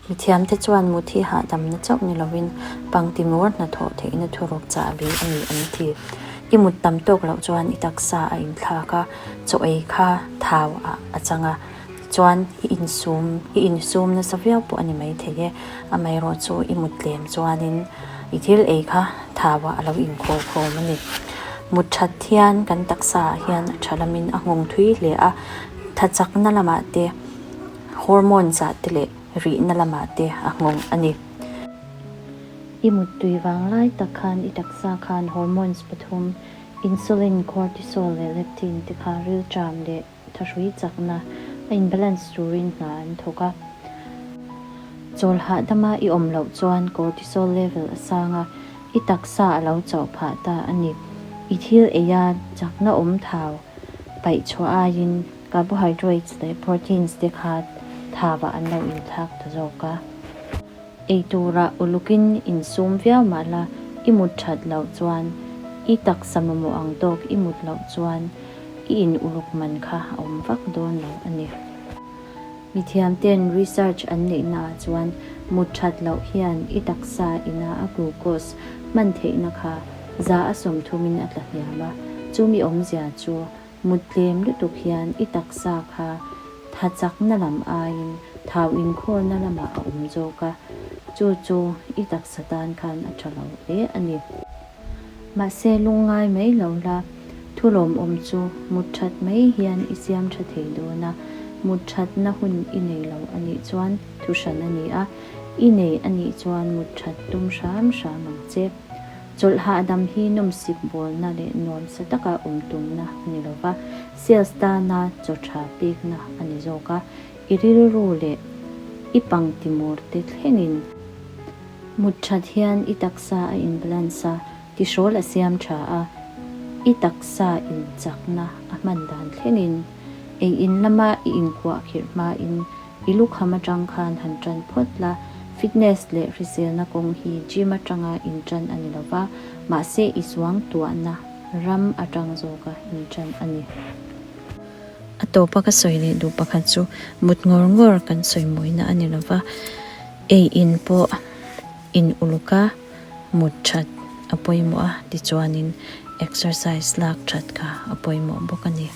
Mithiamte chuan mut hi hahdamna chauh ni lovin pangti ngawr hnathawh theihna thuruk chahbi a ni an ti. I mut tam tawk loh chuan i taksa a inthlak a, chaw ei kha thau ah a chang a, tichuan i insum i insum nasa viau pawh a ni maithei e. Amaherawh chu i mut tlem chuanin i thil ei kha thau ah a lo inkhawl khawm a ni. Mut that hian kan taksa ah hian a tha lamin a nghawng thui hle a, tha chakna lamah te, Hormones ah te leh rihna lamah te a nghawng a ni. I muttui vang lai tak khan i taksa khan hormones pathum, insulin, cortisol leh leptin te kha rilṭam leh thahrui chakna a in-balance turin hna an thawk a. Chawl hahdama i awm loh chuan cortisol level a sang a, i taksa a lo chauh phah ta a ni. I thil eia chakna awm thau paih chhuah aiin Carbohydrates leh proteins te kha thava an lo inthlak ta zawk a. Ei tura ulukin insum viau mah la, i mut that loh chuan, i taksa mamawh ang tawk i mut loh chuan i in uluk man kha a awm vak dawn lo a ni. Mithiamten research an neihnaah chuan mut that loh hian i taksa ina a glucose hman theihna kha za a sawmthumin a tla hniam a, chumi awmzia chu Mut tlem lutuk hian i taksa kha tha chakna lam aiin thau inkhawlna lamah a awm zawk a, chu chu i taksa tan khan a tha lo hle a ni. Mahse lungngai mai lo la, thu lawmawm chu mut that mai hian i siam tha thei dawn a, mut thatna hun i nei lo a nih chuan thu hran a ni a, i nei a nih chuan mut that tum hram hram ang che. Chawlh hahdam hi nawmsip bawlna leh nuamsa taka awm tumna a ni lova, sales tana chaw tha pekna a ni zawk a, i rilru leh i pangtimur te thlengin. Mut that hian i taksa a in balance a, tihrawl a siam tha a, i taksa in chakna a hman dan thlengin. Ei in lama i inkuah khirh hmain I lukham atang khan han tan phawt la, fitness leh hriselna kawng hi gym atanga intan a ni lova, mahse i suang tuahna ram atang zawka intan a ni. A tawpa ka sawi leh duh pakhat chu mut ngawr ngawr kan sawi mawina a ni lova, ei in pawh in uluk a, mut that a pawimawh a, tichuanin exercise lak that kha a pawimawh bawk a ni.